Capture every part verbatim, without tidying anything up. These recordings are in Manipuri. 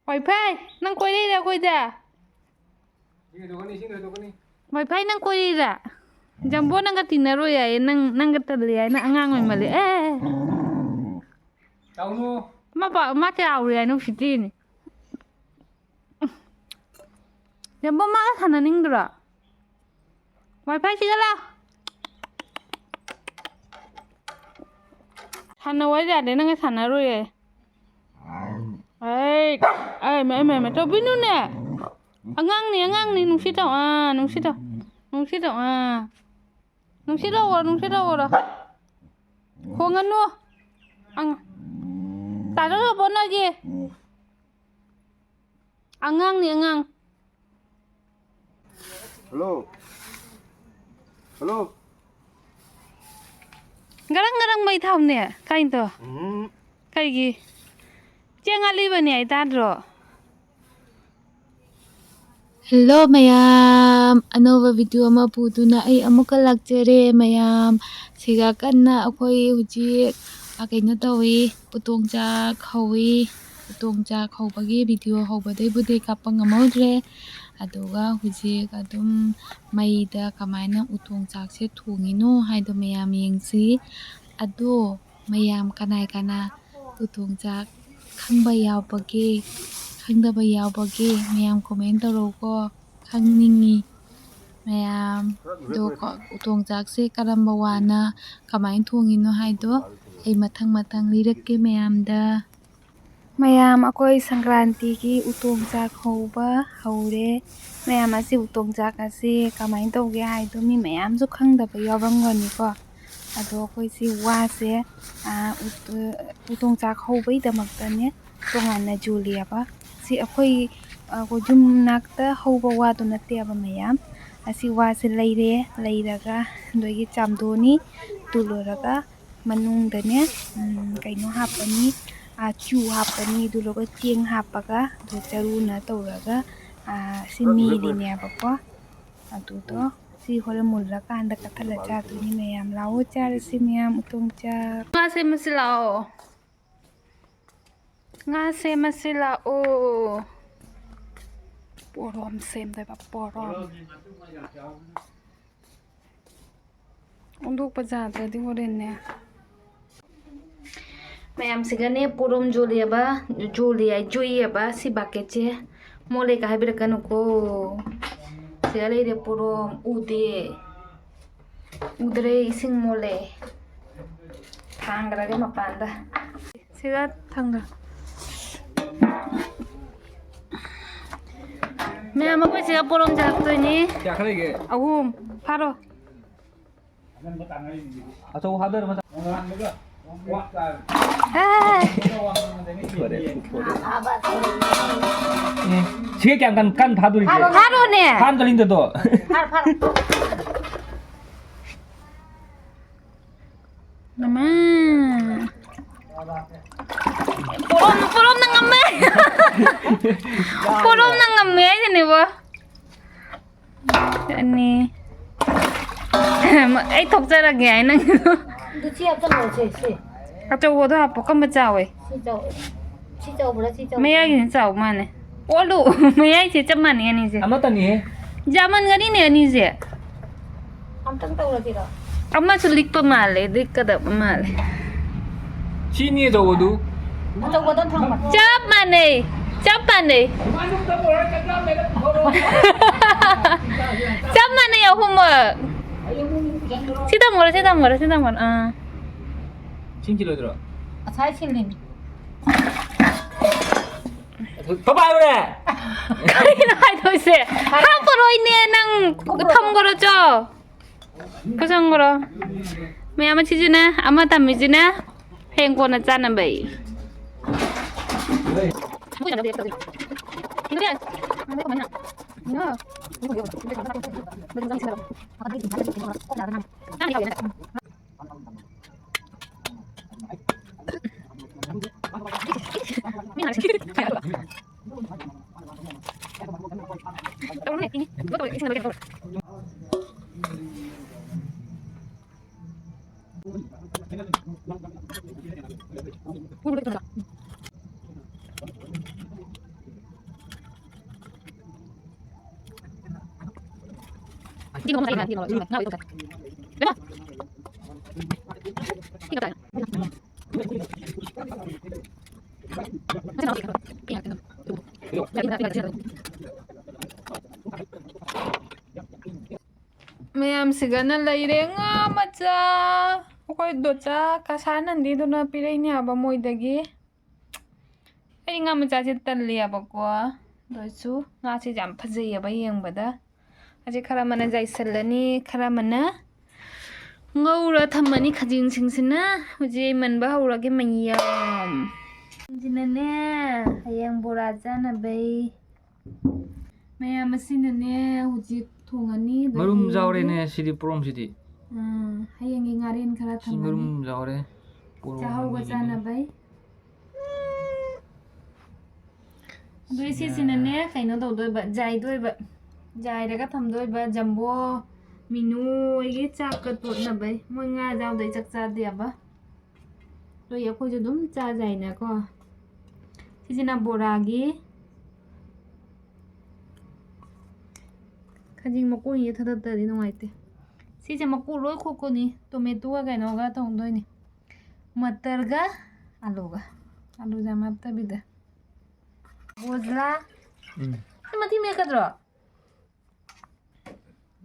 ꯋꯥꯏ ꯐꯥꯏ, ꯅꯪ ꯀꯣꯏꯔꯛꯏꯔꯥ ꯑꯩꯈꯣꯏꯗ? ꯋꯥꯏ ꯐꯥꯏ, ꯅꯪ ꯀꯣꯏꯔꯛꯏꯔꯥ? ꯖꯝꯕꯣ ꯅꯪꯒ ꯇꯤꯟꯅꯔꯣꯏ ꯍꯥꯏꯌꯦ, ꯅꯪ, ꯅꯪꯒ ꯇꯜꯂꯤ ꯍꯥꯏ, ꯅꯪ ꯑꯉꯥꯡ ꯑꯣꯏꯃꯜꯂꯦ꯫ ꯑꯦ꯫ ꯇꯧꯅꯨ꯫ ꯃꯥ ꯄꯥ-, ꯃꯥ ꯆꯥꯎꯔꯦ ꯍꯥꯏꯅ ꯎꯁꯤꯠꯇ꯭ꯔꯤꯅꯦ꯫ ꯖꯝꯕꯣ ꯃꯥꯒ ꯁꯥꯟꯅꯅꯤꯡꯗ꯭ꯔꯣ? ꯋꯥꯏ ꯐꯥꯏ ꯁꯤꯗ ꯂꯥꯎ꯫ ꯁꯥꯟꯅꯧ ꯍꯥꯏ ꯌꯥꯗꯦ, ꯅꯪꯒ ꯁꯥꯟꯅꯔꯣꯏꯌꯦ꯫ ꯑꯩ, ꯑꯩ, ꯃ-, ꯃ-, ꯃ-, ꯇꯧꯕꯤꯅꯨꯅꯦ꯫ ꯑꯉꯥꯡꯅꯤ, ꯑꯉꯥꯡꯅꯤ, ꯅꯨꯡꯁꯤ ꯇꯧ, ꯑꯥ, ꯅꯨꯡꯁꯤ ꯇꯧ, ꯅꯨꯡꯁꯤ ꯇꯧ, ꯑꯥ꯫ ꯅꯨꯡꯁꯤ ꯇꯧꯋꯣ, ꯅꯨꯡꯁꯤ ꯇꯧꯋꯣꯔꯣ꯫ ꯈꯣꯡꯉꯅꯨ꯫ ꯑꯪ-, ꯇꯥꯖꯧ ꯇꯣꯝꯕ ꯅꯣꯏꯒꯤ꯫ ꯑꯉꯥꯡꯅꯤ, ꯑꯉꯥꯡ꯫ ꯍꯜꯂꯣ꯫ ꯍꯜꯂꯣ꯫ ꯒꯔꯪ ꯒꯔꯪ ꯃꯩ ꯊꯥꯎꯅꯦ, ꯀꯥꯏꯅ ꯇꯧ꯫ ꯎꯝ꯫ ꯀꯩꯒꯤ? ꯆꯦꯡ ꯑꯂꯤꯕꯅꯦ ꯍꯥꯏ ꯇꯥꯗ꯭ꯔꯣ? ꯍꯦꯜꯂꯣ ꯃꯌꯥꯝ, ꯑꯅꯧꯕ ꯚꯤꯗꯤꯑꯣ ꯑꯃ ꯄꯨꯗꯨꯅ ꯑꯩ ꯑꯃꯨꯛꯀ ꯂꯥꯛꯆꯔꯦ ꯃꯌꯥꯝ꯫ ꯁꯤꯗ ꯀꯟꯅ ꯑꯩꯈꯣꯏ ꯍꯧꯖꯤꯛ, ꯑ, ꯀꯩꯅꯣ ꯇꯧꯏ, ꯎꯇꯣꯡ ꯆꯥꯛ ꯍꯧꯏ꯫ ꯎꯇꯣꯡ ꯆꯥꯛ ꯍꯧꯕꯒꯤ ꯚꯤꯗꯤꯑꯣ ꯍꯧꯕꯗꯩꯕꯨꯗꯤ ꯀꯥꯞꯄ ꯉꯝꯍꯧꯗ꯭ꯔꯦ꯫ ꯑꯗꯨꯒ ꯍꯧꯖꯤꯛ ꯑꯗꯨꯝ ꯃꯩꯗ ꯀꯃꯥꯏꯅ ꯎꯇꯣꯡ ꯆꯥꯛꯁꯦ ꯊꯣꯡꯉꯤꯅꯣ ꯍꯥꯏꯗꯣ ꯃꯌꯥꯝ ꯌꯦꯡꯁꯤ꯫ ꯑꯗꯣ ꯃꯌꯥꯝ ꯀꯅꯥ ꯀꯅꯥ ꯎꯇꯣꯡ ꯆꯥꯛ ꯈꯪꯕ ꯌꯥꯎꯕꯒꯦ, ꯈꯪꯗꯕ ꯌꯥꯎꯕꯒꯦ? ꯃꯌꯥꯝ ꯀꯣꯃꯦꯟ ꯇꯧꯔꯛꯎꯀꯣ, ꯈꯪꯅꯤꯡꯉꯤ꯫ ꯃꯌꯥꯝ, ꯑꯗꯣ ꯀꯣ, ꯎꯇꯣꯡ ꯆꯥꯛꯁꯦ ꯀꯔꯝꯕ ꯋꯥꯅ ꯀꯃꯥꯏꯅ ꯊꯣꯡꯉꯤꯅꯣ ꯍꯥꯏꯗꯣ ꯑꯩ ꯃꯊꯪ ꯃꯊꯪ ꯂꯤꯔꯛꯀꯦ ꯃꯌꯥꯝꯗ꯫ ꯃꯌꯥꯝ, ꯑꯩꯈꯣꯏ ꯁꯪꯀ꯭ꯔꯥꯟꯇꯤꯒꯤ ꯎꯇꯣꯡ ꯆꯥꯛ ꯍꯧꯕ ꯍꯧꯔꯦ꯫ ꯃꯌꯥꯝ, ꯑꯁꯤ ꯎꯇꯣꯡ ꯆꯥꯛ ꯑꯁꯤ ꯀꯃꯥꯏꯅ ꯇꯧꯒꯦ ꯍꯥꯏꯗꯣ ꯃꯤ ꯃꯌꯥꯝꯁꯨ ꯈꯪꯗꯕ ꯌꯥꯎꯔꯝꯒꯅꯤꯀꯣ꯫ ꯑꯗꯣ ꯑꯩꯈꯣꯏꯁꯤ ꯋꯥꯁꯦ, ꯑꯥ, ꯎ-, ꯎꯇꯣꯡ ꯆꯥꯛ ꯍꯧꯕꯒꯤꯗꯃꯛꯇꯅꯦ ꯇꯣꯉꯥꯟꯅ ꯌꯣꯜꯂꯤꯑꯕ꯫ ꯁꯤ ꯑꯩꯈꯣꯏ, ꯑꯩꯈꯣꯏ ꯌꯨꯝ ꯃꯅꯥꯛꯇ ꯍꯧꯕ ꯋꯥꯗꯣ ꯅꯠꯇꯦꯕ ꯃꯌꯥꯝ꯫ ꯑꯁꯤ ꯋꯥꯁꯦ ꯂꯩꯔꯦ, ꯂꯩꯔꯒ ꯑꯗꯒꯤ ꯆꯥꯝꯊꯣꯛꯑꯅꯤ꯫ ꯑꯗꯨ ꯂꯣꯏꯔꯒ ꯃꯅꯨꯡꯗꯅꯦ, ꯎꯝ, ꯀꯩꯅꯣ ꯍꯥꯞꯄꯅꯤ, ꯑꯥ, ꯆꯨ ꯍꯥꯞꯄꯅꯤ꯫ ꯑꯗꯨ ꯂꯣꯏꯔꯒ ꯆꯦꯡ ꯍꯥꯞꯄꯒ, ꯑꯗꯨ ꯆꯔꯨꯅ ꯇꯧꯔꯒ, ꯑꯥ, ꯁꯤ ꯃꯦꯠꯂꯤꯅꯦꯕꯀꯣ꯫ ꯑꯗꯨꯗꯣ ꯁꯤ ꯍꯣꯔꯦꯟ ꯃꯨꯜꯂꯀꯥꯟꯗ ꯀꯠꯊꯠꯂ ꯆꯥꯗꯣꯏꯅꯤ ꯃꯌꯥꯝ꯫ ꯂꯥꯛꯑꯣ ꯆꯥꯔꯁꯤ ꯃꯌꯥꯝ, ꯎꯇꯣꯡ ꯆꯥꯛ꯫ ꯉꯥ ꯁꯦꯝꯃꯁꯤ ꯂꯥꯛꯑꯣ꯫ ꯉꯥ ꯁꯦꯝꯃꯁꯤ ꯂꯥꯛꯑꯣ꯫ ꯄꯣꯔꯣꯝ ꯁꯦꯝꯗꯣꯏꯕ, ꯄꯣꯔꯣꯝ꯫ ꯑꯣꯟꯊꯣꯛꯄ ꯌꯥꯗ꯭ꯔꯗꯤ ꯍꯣꯔꯦꯟꯅꯦ꯫ ꯃꯌꯥꯝꯁꯤꯒꯅꯦ ꯄꯣꯔꯣꯝ ꯖꯣꯂꯤꯑꯕ, ꯖꯣꯂꯤ ꯍꯥꯏ, ꯖꯨꯏꯑꯕ ꯁꯤ ꯕꯥꯀꯦꯠꯁꯦ꯫ ꯃꯣꯠꯂꯦꯒ ꯍꯥꯏꯕꯤꯔꯛꯀꯅꯨꯀꯣ꯫ ꯁꯤꯗ ꯂꯩꯔꯦ ꯄꯣꯔꯣꯝ, ꯎꯗꯦ꯫ ꯎꯗ꯭ꯔꯦ, ꯏꯁꯤꯡ ꯃꯣꯠꯂꯦ꯫ ꯊꯥꯡꯈ꯭ꯔꯒꯦ ꯃꯄꯥꯟꯗ꯫ ꯁꯤꯗ ꯊꯥꯡꯗ꯫ ꯃꯌꯥꯝ, ꯑꯩꯈꯣꯏ ꯁꯤꯗ ꯄꯣꯔꯣꯝ ꯆꯥꯔꯛꯇꯣꯏꯅꯤ꯫ ꯀꯌꯥ ꯈꯔ ꯂꯩꯒꯦ? ꯑꯍꯨꯝ꯫ ꯐꯥꯔꯣ꯫ ꯑꯆꯧꯕ ꯍꯥꯞꯇꯣꯏꯔꯣ, ꯃꯆꯥ? ꯍꯦ꯫ ꯐꯔꯦ, ꯐꯔꯦ꯫ ꯑꯦ, ꯁꯤꯒ ꯀꯌꯥꯝ ꯀꯟ-, ꯀꯟ ꯐꯥꯗꯣꯔꯤꯒꯦ? ꯐꯥꯔꯣꯅꯦ꯫ ꯐꯥꯝ ꯆꯠꯅꯤꯡꯗꯗꯣ꯫ ꯐꯥꯔꯣ, ꯐꯥꯔꯣ꯫ ꯃꯃꯥ꯫ ꯄꯣꯔꯣꯝ, ꯄꯣꯔꯣꯝꯅ ꯉꯝꯃꯦ꯫ ꯄꯣꯔꯣꯝꯅ ꯉꯝꯃꯦ ꯍꯥꯏꯁꯤꯅꯦꯕꯣ꯫ ꯑꯅꯤ꯫ ꯑꯩ ꯊꯣꯛꯆꯔꯒꯦ ꯍꯥꯏ ꯅꯪ꯫ ꯑꯗꯨ ꯁꯤ ꯍꯥꯞꯆꯜꯂꯣ, ꯁꯤ, ꯁꯤ꯫ ꯑꯆꯧꯕꯗꯣ ꯍꯥꯞꯄꯣ, ꯀꯝꯕ ꯆꯥꯎꯋꯦ? ꯁꯤ ꯆꯥꯎ-, ꯁꯤ ꯆꯥꯎꯕ꯭ꯔꯥ, ꯁꯤ ꯆꯥꯎꯕ꯭ꯔꯥ? ꯃꯌꯥꯏꯒꯤꯁꯤꯅ ꯆꯥꯎ ꯃꯥꯜꯂꯦ꯫ ꯑꯣꯜꯂꯨ, ꯃꯌꯥꯏꯁꯦ ꯆꯞ ꯃꯥꯟꯅꯩ ꯑꯅꯤꯁꯦ꯫ ꯑꯃꯠꯇꯅꯤꯍꯦ꯫ ꯌꯥꯝꯃꯟꯒꯅꯤꯅꯦ ꯑꯅꯤꯁꯦ꯫ ꯑꯝꯇꯪ ꯇꯧꯔꯁꯤꯔꯣ? ꯑꯃꯁꯨ ꯂꯤꯛꯄ ꯃꯥꯜꯂꯦ, ꯂꯤꯛꯀꯗꯕ ꯃꯥꯜꯂꯦ꯫ ꯁꯤꯅꯤ ꯑꯆꯧꯕꯗꯨ꯫ ꯑꯆꯧꯕꯗꯣ ꯊꯝꯃꯣ꯫ ꯆꯞ ꯃꯥꯟꯅꯩ, ꯆꯞ ꯃꯥꯟꯅꯩ꯫ ꯆꯞ ꯃꯥꯟꯅꯩ ꯑꯍꯨꯝꯃꯛ꯫ ꯁꯤ ꯊꯝꯃꯣꯔꯣ, ꯁꯤ ꯊꯝꯃꯣꯔꯣ, ꯁꯤ ꯊꯝꯃꯣꯔꯣ꯫ ꯑꯥ꯫ ꯁꯤꯡꯈꯤꯔꯣꯏꯗ꯭ꯔꯣ? ꯉꯁꯥꯏ ꯁꯤꯜꯂꯤꯅꯤ꯫ ꯄꯄꯥ ꯍꯥꯏꯕꯅꯦ꯫ ꯀꯔꯤꯅꯣ ꯍꯥꯏꯗꯣꯏꯁꯦ? ꯍꯥꯞꯄꯔꯣꯏꯅꯦ ꯅꯪ, ꯊꯝꯈ꯭ꯔꯣ ꯆꯣ꯫ ꯄꯨꯁꯟꯈ꯭ꯔꯣ꯫ ꯃꯌꯥꯝ ꯑꯁꯤꯁꯤꯅ ꯑꯃ ꯊꯝꯃꯤꯁꯤꯅ ꯍꯌꯦꯡ ꯀꯣꯟꯅ ꯆꯥꯅꯕ ꯑꯩ꯫ ꯃꯌꯥꯝꯁꯤꯒꯅ ꯂꯩꯔꯦ ꯉꯥ ꯃꯆꯥ꯫ ꯑꯩꯈꯣꯏ ꯗꯣꯆꯥ ꯀꯁꯥꯔ ꯅꯟꯗꯤꯗꯨꯅ ꯄꯤꯔꯛꯏꯅꯦ ꯍꯥꯏꯕ ꯃꯣꯏꯗꯒꯤ꯫ ꯑꯩ ꯉꯥ ꯃꯆꯥꯁꯦ ꯇꯜꯂꯦꯕꯀꯣ, ꯑꯗꯨ ꯑꯣꯏꯔꯁꯨ ꯉꯥꯁꯦ ꯌꯥꯝ ꯐꯖꯩꯌꯦꯕ ꯌꯦꯡꯕꯗ꯫ ꯑꯁꯤ ꯈꯔ ꯑꯃꯅ ꯌꯥꯏꯁꯜꯂꯅꯤ, ꯈꯔ ꯑꯃꯅ ꯉꯧꯔ ꯊꯝꯃꯅꯤ꯫ ꯈꯖꯤꯡꯁꯤꯡꯁꯤꯅ ꯍꯧꯖꯤꯛ ꯃꯟꯕ ꯍꯧꯔꯒꯦ ꯃꯌꯥꯝ꯫ ꯁꯤꯅꯅꯦ ꯍꯌꯦꯡ ꯕꯣꯔꯥ ꯆꯥꯅꯕꯩ꯫ ꯃꯌꯥꯝ ꯑꯁꯤꯅꯅꯦ ꯍꯧꯖꯤꯛ ꯊꯣꯡꯉꯅꯤ꯫ ꯑꯗꯒꯤ ꯃꯔꯨꯝ ꯌꯥꯎꯔꯦꯅꯦ ꯁꯤꯗꯤ, ꯄꯣꯔꯣꯝꯁꯤꯗꯤ꯫ ꯑꯥ, ꯍꯌꯦꯡꯒꯤ ꯉꯥꯔꯦꯟ ꯈꯔ ꯁꯤ ꯊꯝꯃꯅꯤ꯫ ꯃꯔꯨꯝ ꯌꯥꯎꯔꯦ꯫ ꯄꯣꯔꯣꯝ ꯆꯥꯍꯧꯒ ꯑꯅꯤꯒꯤꯅꯤ꯫ ꯆꯥꯅꯕꯩ꯫ ꯑꯗꯨ ꯁꯤꯁꯤꯅꯅꯦ ꯀꯩꯅꯣ ꯇꯧꯗꯣꯏꯕ, ꯖꯥꯏꯗꯣꯏꯕ꯫ ꯖꯥꯏꯔꯒ ꯊꯝꯗꯣꯏꯕ ꯖꯝꯕꯣ ꯃꯤꯅꯨ ꯍꯣꯏꯒꯤ ꯆꯥꯛꯀ ꯇꯣꯠꯅꯕꯩ꯫ ꯃꯣꯏ ꯉꯥ ꯌꯥꯎꯗꯩ ꯆꯥꯛ ꯆꯥꯗꯦꯕ꯫ ꯑꯗꯨꯒꯤ ꯑꯩꯈꯣꯏꯁꯨ ꯑꯗꯨꯝ ꯆꯥꯖꯩꯅꯀꯣ꯫ ꯁꯤꯁꯤꯅ ꯕꯣꯔꯥꯒꯤ꯫ ꯈꯖꯤꯡ ꯃꯀꯨꯁꯦ ꯊꯥꯗꯠꯇ꯭ꯔꯗꯤ ꯅꯨꯡꯉꯥꯏꯇꯦ꯫ ꯁꯤꯁꯦ ꯃꯀꯨ ꯂꯣꯏ ꯈꯣꯛꯀꯅꯤ꯫ ꯇꯣꯃꯦꯇꯣꯒ ꯀꯩꯅꯣꯒ ꯊꯣꯡꯗꯣꯏꯅꯤ꯫ ꯃꯇꯔꯒ ꯑꯂꯨꯒ꯫ ꯑꯂꯨꯁꯦ ꯌꯥꯝ ꯍꯥꯞꯇꯕꯤꯗ꯫ ꯕꯣꯖꯂꯥ꯫ ꯎꯝ꯫ ꯅꯪ ꯃꯊꯤ ꯃꯦꯠꯀꯗ꯭ꯔꯣ?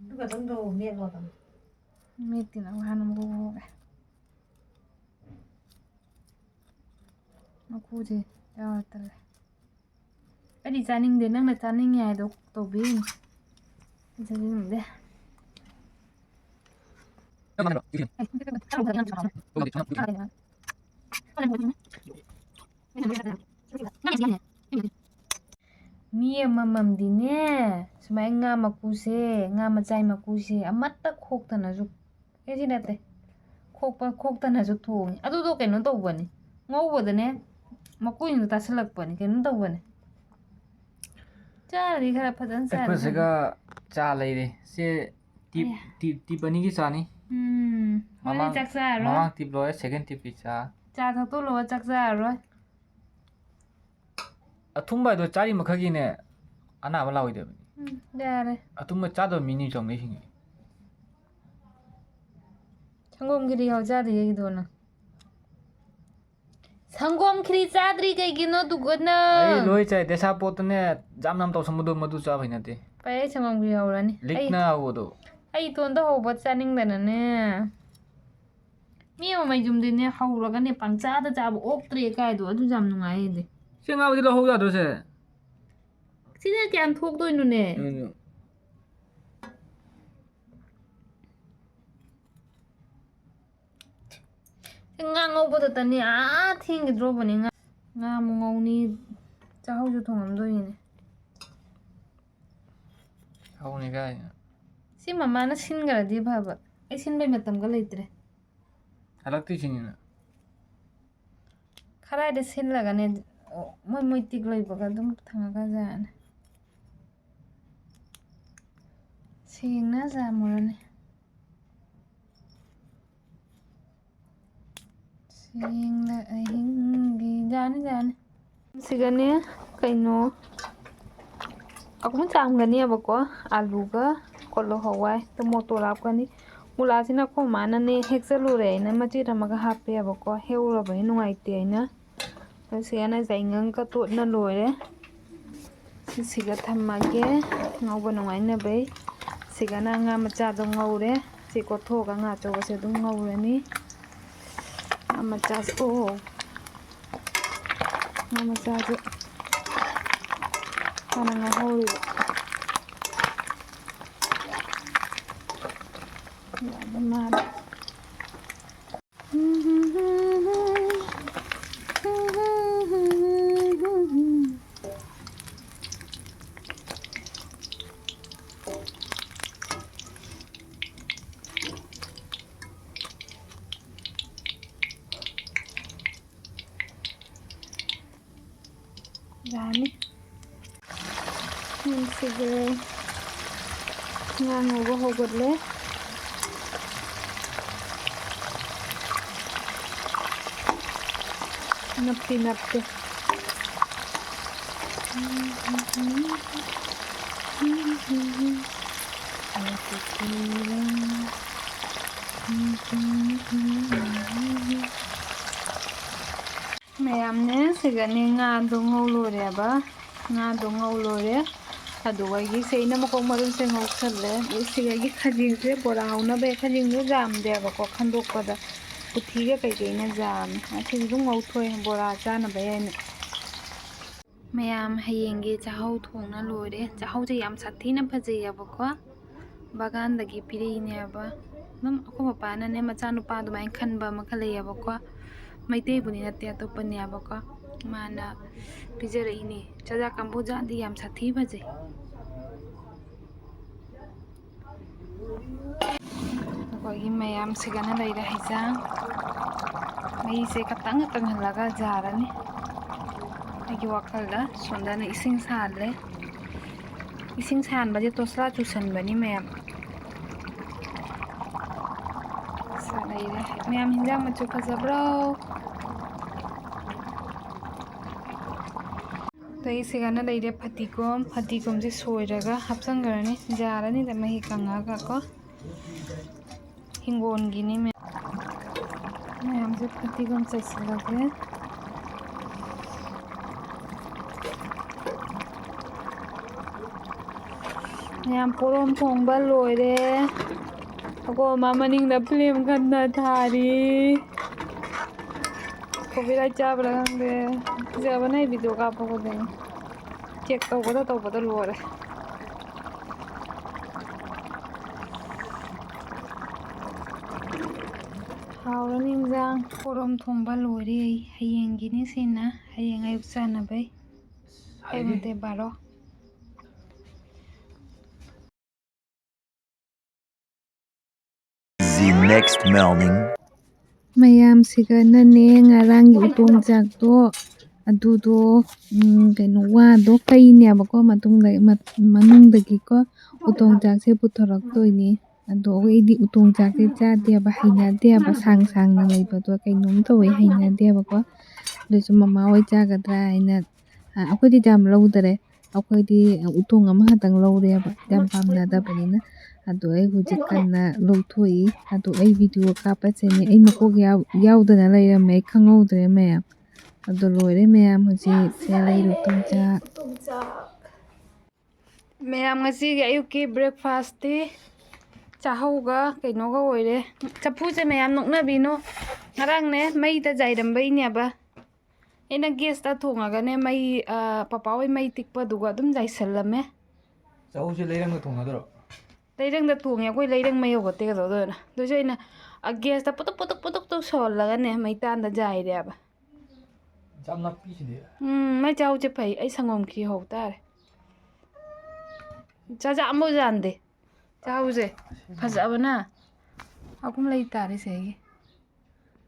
ꯑꯗꯨ ꯈꯛꯇꯪꯗꯣ ꯃꯦꯠꯂꯣ ꯑꯗꯨꯝ꯫ ꯃꯦꯠꯇꯦ, ꯅꯪ ꯍꯥꯟꯅ ꯃꯀꯨ ꯈꯣꯛꯑꯦ꯫ ꯃꯀꯨꯁꯦ ꯌꯥꯎꯔ ꯇꯜꯂꯦ꯫ ꯑꯩꯗꯤ ꯆꯥꯅꯤꯡꯗꯦ, ꯅꯪꯅ ꯆꯥꯅꯤꯡꯉꯦ ꯍꯥꯏꯗꯣ ꯇꯧꯕꯤꯔꯤꯅꯤ꯫ ꯑꯩ ꯆꯥꯅꯤꯡꯗꯦ꯫ ꯃꯤ ꯑꯃꯃꯝꯗꯤꯅꯦ, ꯁꯨꯃꯥꯏꯅ ꯉꯥ ꯃꯀꯨꯁꯦ, ꯉꯥ ꯃꯆꯥꯏ ꯃꯀꯨꯁꯦ ꯑꯃꯠꯇ ꯈꯣꯛꯇꯅꯁꯨ, ꯑꯩꯁꯤ ꯅꯠꯇꯦ, ꯈꯣꯛꯄ, ꯈꯣꯛꯇꯅꯁꯨ ꯊꯣꯡꯉꯤ꯫ ꯑꯗꯨꯗꯣ ꯀꯩꯅꯣ ꯇꯧꯕꯅꯤ, ꯉꯧꯕꯗꯅꯦ ꯃꯀꯨꯁꯤꯡꯗꯣ ꯇꯥꯁꯜꯂꯛꯄꯅꯤ, ꯀꯩꯅꯣ ꯇꯧꯕꯅꯤ꯫ ꯆꯥꯔꯗꯤ ꯈꯔ ꯐꯖꯅ ꯆꯥꯔꯗꯤ ꯑꯩꯈꯣꯏ ꯁꯤꯒ ꯐꯅꯤ꯫ ꯆꯥ ꯂꯩꯔꯦ꯫ ꯁꯦ ꯇꯤꯞ, ꯑꯌꯥ꯫ ꯇꯤꯞ, ꯇꯤꯞ ꯑꯅꯤꯒꯤ ꯆꯥꯅꯤ꯫ ꯎꯝ꯫ ꯃꯣꯏꯗꯤ ꯃꯃꯥꯡ, ꯆꯥꯛ ꯆꯥꯔꯔꯣꯏ꯫ ꯃꯃꯥꯡ ꯇꯤꯞ ꯂꯣꯏꯔꯦ, ꯁꯦꯀꯦꯟ ꯇꯤꯞꯀꯤ ꯆꯥ꯫ ꯆꯥ ꯊꯛꯇꯣꯛ ꯂꯣꯏꯔ ꯆꯥꯛ ꯆꯥꯔꯔꯣꯏ꯫ ꯑꯊꯨꯝꯕ ꯍꯥꯏꯗꯣ ꯆꯥꯔꯤ ꯃꯈꯩꯒꯤꯅꯦ, ꯑꯅꯥꯕ ꯂꯥꯛꯑꯣꯏꯗꯕꯅꯤ꯫ ꯎꯝ, ꯌꯥꯔꯦ꯫ ꯑꯊꯨꯝꯕ ꯆꯥꯗꯕ ꯃꯤꯅꯤ ꯆꯥꯎꯅ ꯍꯤꯡꯉꯤ꯫ ꯁꯪꯒꯣꯝ ꯈꯤꯔꯤ ꯍꯧ ꯆꯥꯗ꯭ꯔꯤ ꯑꯩꯒꯤꯗꯣ ꯅꯪ꯫ ꯁꯪꯒꯣꯝ ꯈꯤꯔꯤ ꯆꯥꯗ꯭ꯔꯤ ꯀꯩꯒꯤꯅꯣ ꯑꯗꯨꯒ ꯅꯪ? ꯑꯩ ꯂꯣꯏ ꯆꯥꯏ꯫ ꯗꯦꯁꯥ ꯄꯣꯠꯇꯅꯦ, ꯖꯥꯝ ꯖꯥꯝ ꯇꯧꯁꯟꯕꯗꯣ ꯃꯗꯨ ꯆꯥꯕ ꯍꯩꯅꯗꯦ꯫ ꯐꯔꯦ, ꯑꯩ ꯁꯪꯒꯣꯝ ꯈꯤꯔꯤ ꯍꯧꯔꯅꯤ꯫ ꯑꯩ, ꯂꯤꯛꯅ ꯍꯧꯕꯗꯣ꯫ ꯑꯩ ꯏꯇꯣꯟꯗ ꯍꯧꯕ ꯆꯥꯅꯤꯡꯗꯅꯅꯦ꯫ ꯃꯤ ꯑꯃꯃꯩ ꯌꯨꯝꯗꯤꯅꯦ ꯍꯧꯔꯒꯅꯦ ꯄꯪꯆꯥꯗ ꯆꯥꯕ ꯑꯣꯛꯇ꯭ꯔꯦ ꯀꯥꯏꯗꯣ ꯑꯗꯨꯁꯨ ꯌꯥꯝ ꯅꯨꯡꯉꯥꯏ ꯑꯩꯗꯤ꯫ ꯁꯤ ꯉꯥꯕꯨꯗꯤ ꯂꯧꯍꯧ ꯌꯥꯗ꯭ꯔꯣ ꯁꯦ? ꯁꯤꯅ ꯀꯌꯥꯝ ꯊꯣꯛꯇꯣꯏꯅꯣꯅꯦ? ꯎꯝ꯫ ꯁꯤ ꯉꯥ ꯉꯧꯕꯗꯇꯅꯤ ꯑꯥ ꯊꯦꯡꯈꯤꯗ꯭ꯔꯣꯕꯅꯤ꯫ ꯉꯥ, ꯉꯥ ꯑꯃꯨꯛ ꯉꯧꯅꯤ, ꯆꯥꯛꯍꯧꯁꯨ ꯊꯣꯡꯉꯝꯗꯣꯏꯅꯤꯅꯦ꯫ ꯍꯧꯅꯤ ꯀꯥꯏꯅ꯫ ꯁꯤ ꯃꯃꯥꯅ ꯁꯤꯟꯈ꯭ꯔꯗꯤ ꯐꯕ, ꯑꯩ ꯁꯤꯟꯕꯩ ꯃꯇꯝꯒ ꯂꯩꯇ꯭ꯔꯦ꯫ ꯍꯜꯂꯛꯇꯣꯏꯁꯤꯅꯤꯅ꯫ ꯈꯔꯥꯏꯗ ꯁꯤꯜꯂꯒꯅꯦ, ꯑꯣ, ꯃꯣꯏ ꯃꯣꯏ ꯇꯤꯛ ꯂꯣꯏꯕꯒ ꯑꯗꯨꯝ ꯊꯪꯉꯒ ꯌꯥꯔꯅꯤ꯫ ꯁꯦꯡꯅ ꯆꯥꯝꯃꯨꯔꯅꯤ꯫ ꯁꯦꯡꯅ ꯑꯍꯤꯡꯒꯤ ꯌꯥꯅꯤ, ꯌꯥꯅꯤ꯫ ꯁꯤꯒꯅꯦ ꯀꯩꯅꯣ ꯑꯍꯨꯝ ꯆꯥꯝꯒꯅꯦꯕꯀꯣ, ꯑꯂꯨꯒ ꯀꯣꯂꯣ ꯍꯋꯥꯏ, ꯇꯃꯣꯇꯣ ꯍꯥꯞꯀꯅꯤ꯫ ꯃꯨꯂꯥꯁꯤꯅ ꯑꯩꯈꯣꯏ ꯃꯥꯅꯅꯦ ꯍꯦꯛꯆꯜꯂꯨꯔꯦ ꯑꯩꯅ ꯃꯆꯦꯠ ꯑꯃꯒ ꯍꯥꯞꯄꯦꯕꯀꯣ, ꯍꯦꯛꯎꯔꯕꯅꯤ ꯅꯨꯡꯉꯥꯏꯇꯦ ꯑꯩꯅ꯫ ꯑꯗꯨ ꯁꯤꯒꯅ ꯌꯥꯏꯉꯪꯒ ꯇꯣꯠꯅ ꯂꯣꯏꯔꯦ꯫ ꯁꯤꯁꯤꯒ ꯊꯝꯃꯒꯦ꯫ ꯉꯧꯕ ꯅꯨꯡꯉꯥꯏꯅꯕꯩ꯫ ꯁꯤꯒꯅ ꯉꯥ ꯃꯆꯥꯗꯣ ꯉꯧꯔꯦ꯫ ꯁꯤ ꯀꯣꯠꯊꯣꯛꯑꯒ ꯉꯥ ꯑꯆꯧꯕꯁꯦ ꯑꯗꯨꯝ ꯉꯧꯔꯅꯤ꯫ ꯉꯥ ꯃꯆꯥꯁꯦ, ꯑꯣ, ꯉꯥ ꯃꯆꯥꯁꯦ ꯍꯥꯟꯅ ꯉꯧꯍꯧꯔꯤꯕ꯫ ꯌꯥꯝꯅ ꯃꯥꯜꯂꯦ꯫ ꯌꯥꯅꯤ꯫ ꯁꯤꯁꯦ ꯉꯥ ꯉꯧꯕ ꯍꯧꯒꯠꯂꯦ꯫ ꯅꯞꯇꯤ ꯅꯞꯇꯦ꯫ ꯃꯌꯥꯝꯅꯦ, ꯁꯤꯒꯅꯦ ꯉꯥꯗꯣ ꯉꯧ ꯂꯣꯏꯔꯦꯕ꯫ ꯉꯥꯗꯣ ꯉꯧ ꯂꯣꯏꯔꯦ꯫ ꯑꯗꯨꯒ ꯑꯩꯒꯤꯁꯦ ꯑꯩꯅ ꯃꯀꯣꯛ ꯃꯔꯨꯁꯦ ꯉꯧꯁꯜꯂꯦ꯫ ꯑꯗꯩ ꯁꯤꯒ ꯑꯩꯒꯤ ꯈꯖꯤꯡꯁꯦ ꯕꯣꯔꯥ ꯍꯧꯅꯕ, ꯈꯖꯤꯡꯗꯣ ꯌꯥꯝꯗꯦꯕꯀꯣ, ꯈꯟꯗꯣꯛꯄꯗ ꯎꯊꯤꯒ ꯀꯩꯀꯩꯅ ꯌꯥꯝꯃꯦ꯫ ꯉꯁꯤꯗꯤ ꯑꯗꯨꯝ ꯉꯧꯊꯣꯛꯑꯦ, ꯕꯣꯔꯥ ꯆꯥꯅꯕ ꯍꯥꯏꯅ꯫ ꯃꯌꯥꯝ, ꯍꯌꯦꯡꯒꯤ ꯆꯥꯛꯍꯧ ꯊꯣꯡꯅ ꯂꯣꯏꯔꯦ꯫ ꯆꯥꯛꯍꯧꯁꯦ ꯌꯥꯝ ꯁꯥꯊꯤꯅ ꯐꯖꯩꯌꯦꯕꯀꯣ, ꯕꯒꯥꯟꯗꯒꯤ ꯄꯤꯔꯛꯏꯅꯦꯕ꯫ ꯑꯗꯨꯝ ꯑꯩꯈꯣꯏ ꯃꯄꯥꯅꯅꯦ, ꯃꯆꯥꯅꯨꯄꯥ ꯑꯗꯨꯃꯥꯏꯅ ꯈꯟꯕ ꯑꯃꯈꯛ ꯂꯩꯌꯦꯕꯀꯣ, ꯃꯩꯇꯩꯕꯨꯗꯤ ꯅꯠꯇꯦ, ꯑꯇꯣꯞꯄꯅꯦꯕꯀꯣ, ꯃꯥꯅ ꯄꯤꯖꯔꯛꯏꯅꯦ꯫ ꯆꯥꯖꯥ ꯀꯥꯡꯕꯨ ꯖꯥꯠꯗꯤ ꯌꯥꯝ ꯁꯥꯊꯤ ꯐꯖꯩ꯫ ꯑꯩꯈꯣꯏꯒꯤ ꯃꯌꯥꯝ ꯁꯤꯒꯅ ꯂꯩꯔꯦ ꯍꯩꯖꯥꯡ꯫ ꯃꯩꯁꯦ ꯈꯇꯪ ꯀꯪꯍꯜꯂꯒ ꯌꯥꯔꯅꯤ꯫ ꯑꯩꯒꯤ ꯋꯥꯈꯜꯗ ꯁꯣꯝꯗꯅ ꯏꯁꯤꯡ ꯁꯥꯍꯜꯂꯦ꯫ ꯏꯁꯤꯡ ꯁꯥꯍꯟꯕꯁꯦ ꯇꯣꯁꯂꯥ ꯆꯨꯁꯟꯕꯅꯤ ꯃꯌꯥꯝ꯫ ꯁꯥ ꯂꯩꯔꯦ꯫ ꯃꯌꯥꯝ ꯍꯤꯟꯖꯥꯡ ꯃꯆꯨ ꯐꯖꯕ꯭ꯔꯣ? ꯑꯗꯩ ꯁꯤꯒꯅ ꯂꯩꯔꯦ ꯐꯗꯤꯒꯣꯝ꯫ ꯐꯗꯤꯒꯣꯝꯁꯦ ꯁꯣꯏꯔꯒ ꯍꯥꯞꯆꯟꯈ꯭ꯔꯅꯤ꯫ ꯌꯥꯔꯅꯤꯗ ꯃꯍꯤ ꯀꯪꯉꯒ ꯀꯣ꯫ ꯍꯤꯡꯒꯣꯜꯒꯤꯅꯤ ꯃꯌꯥꯝ꯫ ꯃꯌꯥꯝꯁꯦ ꯐꯗꯤꯒꯣꯝ ꯆꯥꯏꯁꯤꯜꯂꯒꯦ꯫ ꯃꯌꯥꯝ ꯄꯣꯔꯣꯝ ꯊꯣꯡꯕ ꯂꯣꯏꯔꯦ꯫ ꯑꯀꯣꯝ ꯑꯃ ꯃꯅꯤꯡꯗ ꯐꯤꯂꯝ ꯀꯟꯅ ꯊꯥꯔꯤ꯫ Copyright ꯆꯥꯕ꯭ꯔꯥ ꯈꯪꯗꯦ꯫ ꯐꯖꯕꯅꯦ video ꯀꯥꯞꯄ ꯈꯨꯗꯤꯡ꯫ Check ꯇꯧꯕꯗ ꯇꯧꯕꯗ ꯂꯣꯏꯔꯦ꯫ ꯍꯥꯎꯔꯅꯤ ꯏꯟꯖꯥꯡ꯫ ꯄꯣꯔꯣꯝ ꯊꯣꯡꯕ ꯂꯣꯏꯔꯦ ꯑꯩ꯫ ꯍꯌꯦꯡꯒꯤꯅꯤ ꯁꯤꯅ꯫ ꯍꯌꯦꯡ ꯑꯌꯨꯛ ꯆꯥꯅꯕꯩ꯫ ꯑꯌꯨꯛ ꯅꯠꯇꯦ, ꯕꯥꯔꯣ꯫ The next morning. ꯃꯌꯥꯝꯁꯤꯒꯅꯅꯦ ꯉꯔꯥꯡꯒꯤ ꯎꯇꯣꯡ ꯆꯥꯛꯇꯣ, ꯑꯗꯨꯗꯣ, ꯎꯝ, ꯀꯩꯅꯣ, ꯋꯥꯗꯣ ꯀꯩꯅꯦꯕꯀꯣ, ꯃꯇꯨꯡꯗ-, ꯃ-, ꯃꯅꯨꯡꯗꯒꯤꯀꯣ ꯎꯇꯣꯡ ꯆꯥꯛꯁꯦ ꯄꯨꯊꯣꯔꯛꯇꯣꯏꯅꯦ꯫ ꯑꯗꯣ ꯑꯩꯗꯤ ꯎꯇꯣꯡ ꯆꯥꯛꯁꯦ ꯆꯥꯗꯦꯕ, ꯍꯩꯅꯗꯦꯕ, ꯁꯥꯡ ꯁꯥꯡꯅ ꯂꯩꯕꯗꯣ ꯀꯩꯅꯣꯝ ꯇꯧꯋꯦ, ꯍꯩꯅꯗꯦꯕꯀꯣ꯫ ꯑꯗꯨꯁꯨ ꯃꯃꯥ ꯍꯣꯏ ꯆꯥꯒꯗ꯭ꯔꯥ ꯍꯥꯏꯅ, ꯑ, ꯑꯩꯈꯣꯏꯗꯤ ꯌꯥꯝ ꯂꯧꯗꯔꯦ꯫ ꯑꯩꯈꯣꯏꯗꯤ ꯎꯇꯣꯡ ꯑꯃꯈꯛꯇꯪ ꯂꯧꯔꯦꯕ, ꯌꯥꯝ ꯄꯥꯝꯅꯗꯕꯅꯤꯅ꯫ ꯑꯗꯣ ꯑꯩ ꯍꯧꯖꯤꯛ ꯀꯟꯅ ꯂꯧꯊꯣꯛꯏ꯫ ꯑꯗꯣ ꯑꯩ ꯚꯤꯗꯤꯑꯣ ꯀꯥꯞꯄꯁꯦꯅꯦ, ꯑꯩ ꯃꯀꯣꯛ ꯌꯥꯎ-, ꯌꯥꯎꯗꯅ ꯂꯩꯔꯝꯃꯦ, ꯑꯩ ꯈꯪꯍꯧꯗ꯭ꯔꯦ ꯃꯌꯥꯝ꯫ ꯑꯗꯣ ꯂꯣꯏꯔꯦ ꯃꯌꯥꯝ, ꯍꯧꯖꯤꯛ ꯁꯦ ꯂꯩꯔꯨ ꯇꯨꯝꯆꯥꯛ꯫ ꯃꯌꯥꯝ, ꯉꯁꯤꯒꯤ ꯑꯌꯨꯛꯀꯤ ꯕ꯭ꯔꯦꯛꯐꯥꯁꯇꯤ ꯆꯥꯍꯧꯒ ꯀꯩꯅꯣꯒ ꯑꯣꯏꯔꯦ꯫ ꯆꯐꯨꯁꯦ ꯃꯌꯥꯝ ꯅꯣꯛꯅꯕꯤꯅꯣ꯫ ꯉꯔꯥꯡꯅꯦ ꯃꯩꯗ ꯌꯥꯏꯔꯝꯕꯩꯅꯦꯕ꯫ ꯑꯩꯅ ꯒꯦꯁꯇ ꯊꯣꯡꯉꯒꯅꯦ ꯃꯩ, ꯑ, ꯄꯄꯥ ꯍꯣꯏ ꯃꯩ ꯇꯤꯛꯄꯗꯨꯒ ꯑꯗꯨꯝ ꯌꯥꯏꯁꯜꯂꯝꯃꯦ꯫ ꯆꯐꯨꯁꯦ ꯂꯩꯔꯪꯗ ꯊꯣꯡꯅꯗ꯭ꯔꯣ? ꯂꯩꯔꯪꯗ ꯊꯣꯡꯉꯦ, ꯑꯩꯈꯣꯏ ꯂꯩꯔꯪ ꯃꯩ ꯌꯧꯒꯠꯇꯦ ꯀꯩꯗꯧꯗꯣꯏꯅꯣ? ꯑꯗꯨꯁꯨ ꯑꯩꯅ, ꯑ, ꯒꯦꯁꯇ ꯄꯨꯇꯨꯛ ꯄꯨꯇꯨꯛ ꯄꯨꯇꯨꯛ ꯄꯨꯇꯨꯛ ꯁꯧꯍꯜꯂꯒꯅꯦ ꯃꯩꯇꯥꯟꯗ ꯌꯥꯏꯔꯦꯕ꯫ ꯌꯥꯝ ꯅꯥꯄꯤꯁꯤꯗꯤ꯫ ꯎꯝ, ꯃꯥꯏ ꯆꯥꯍꯧꯁꯦ ꯐꯩ꯫ ꯑꯩ ꯁꯪꯒꯣꯝ ꯈꯤꯍꯧ ꯇꯥꯔꯦ꯫ ꯆꯥꯖꯥ ꯑꯃꯐꯥꯎ ꯌꯥꯟꯗꯦ꯫ ꯆꯥꯍꯧꯁꯦ ꯐꯖꯕꯅ ꯑꯍꯨꯝ ꯂꯩ ꯇꯥꯔꯦ ꯁꯤꯒꯤ꯫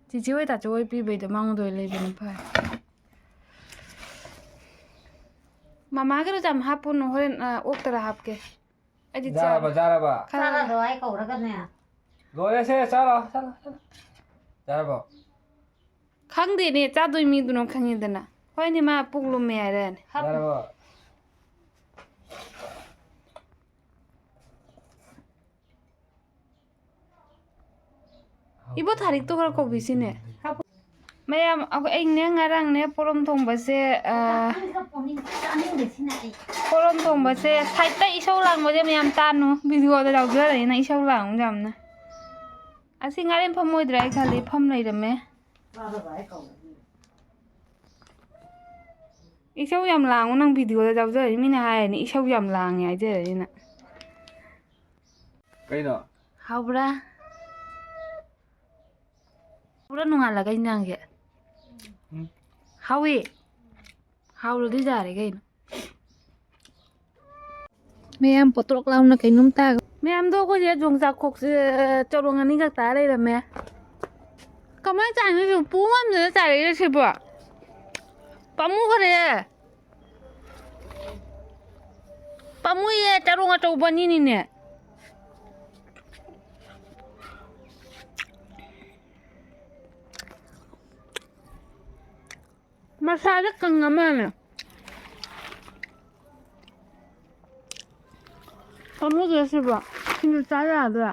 ꯆꯤꯆꯦ ꯍꯣꯏ ꯇꯥꯆꯧ ꯍꯣꯏ ꯄꯤꯕꯩꯗꯣ ꯃꯉꯣꯟꯗ ꯑꯣꯏ ꯂꯩꯕꯅ ꯐꯔꯦ꯫ ꯃꯃꯥꯒꯤꯗꯣ ꯌꯥꯝ ꯍꯥꯞꯄꯨꯅꯨ, ꯍꯣꯔꯦꯟ, ꯑ, ꯑꯣꯛꯇꯔ ꯍꯥꯞꯀꯦ꯫ ꯑꯩꯗꯤ ꯆꯥ-, ꯌꯥꯔꯕ, ꯌꯥꯔꯕ? ꯈꯔ ꯆꯥꯔꯗꯣ ꯑꯩ ꯀꯧꯔꯒꯅꯦ꯫ ꯂꯣꯏꯔꯦꯁꯦ, ꯆꯥꯔꯣ, ꯆꯥꯔꯣ, ꯆꯥꯔꯣ꯫ ꯌꯥꯔꯕꯣ? ꯈꯪꯗꯦꯅꯦ, ꯆꯥꯗꯣꯏ ꯃꯤꯗꯨꯅ ꯈꯪꯉꯤꯗꯅ꯫ ꯍꯣꯏꯅꯦ, ꯃꯥ ꯄꯨꯛ ꯂꯨꯝꯃꯦ ꯍꯥꯏꯔꯛꯑꯅꯤ꯫ ꯌꯥꯔꯕꯣ? ꯏꯕꯣ, ꯊꯥꯔꯤꯛꯇꯣ ꯈꯔ ꯀꯧꯕꯤꯁꯤꯅꯦ꯫ ꯃꯌꯥꯝ, ꯑꯩꯈꯣꯏ, ꯑꯩꯅꯦ ꯉꯔꯥꯡꯅꯦ ꯄꯣꯔꯣꯝ ꯊꯣꯡꯕꯁꯦ, ꯑ, ꯄꯣꯔꯣꯝ ꯊꯣꯡꯕꯁꯦ ꯁꯥꯏꯠꯇ ꯏꯁꯧ ꯂꯥꯡꯕꯁꯦ ꯃꯌꯥꯝ ꯇꯥꯅꯨ꯫ ꯚꯤꯗꯤꯑꯣꯗ ꯌꯥꯎꯖꯔꯅꯤꯅ ꯏꯁꯧ ꯂꯥꯡꯕ ꯌꯥꯝꯅ꯫ ꯑꯁꯤ ꯉꯥꯔꯦꯟ ꯐꯝꯃꯣꯏꯗ꯭ꯔꯥ ꯑꯩ ꯈꯜꯂꯤ, ꯐꯝ ꯂꯩꯔꯝꯃꯦ꯫ ꯏꯁꯧ ꯌꯥꯝ ꯂꯥꯡꯉꯨ ꯅꯪ ꯚꯤꯗꯤꯑꯣꯗ ꯌꯥꯎꯖꯔꯅꯤ, ꯃꯤꯅ ꯍꯥꯏꯔꯅꯤ ꯏꯁꯧ ꯌꯥꯝ ꯂꯥꯡꯉꯦ ꯍꯥꯏꯖꯔꯅꯤ ꯅꯪ꯫ ꯀꯩꯅꯣ? ꯍꯥꯎꯕ꯭ꯔꯥ? ꯄꯨꯔꯥ ꯅꯣꯡꯉꯥꯜꯂꯒ ꯏꯟꯖꯥꯡꯁꯦ꯫ ꯎꯝ꯫ ꯍꯥꯎꯏ꯫ ꯍꯥꯎꯔꯗꯤ ꯌꯥꯔꯦ ꯀꯩꯅꯣ꯫ ꯃꯌꯥꯝ ꯄꯣꯇ꯭ꯔꯣꯛ ꯂꯥꯎꯅ ꯀꯩꯅꯣꯝ ꯇꯥꯒ-, ꯃꯌꯥꯝꯗꯣ ꯑꯩꯈꯣꯏꯁꯦ ꯌꯣꯡꯆꯥꯛ ꯈꯣꯛꯁꯦ ꯆꯔꯣꯡ ꯑꯅꯤꯈꯛ ꯇꯥ ꯂꯩꯔꯝꯃꯦ꯫ ꯀꯃꯥꯏꯅ ꯆꯥꯏꯅꯣ ꯁꯤꯕꯨ? ꯄꯨ ꯉꯝꯗꯅ ꯆꯥꯏꯔꯛꯏꯔꯣ ꯁꯤꯕꯣ? ꯄꯥꯝꯃꯨꯈ꯭ꯔꯦ꯫ ꯄꯥꯝꯃꯨꯏꯌꯦ, ꯆꯔꯣꯡ ꯑꯆꯧꯕ ꯑꯅꯤꯅꯤꯅꯦ꯫ ꯃꯁꯥꯗ ꯀꯪꯉ ꯃꯥꯜꯂꯦ꯫ ꯄꯥꯝꯃꯨꯗ꯭ꯔꯣ ꯁꯤꯕꯣ? ꯁꯤꯡꯖꯨ ꯆꯥ ꯌꯥꯗ꯭ꯔꯥ?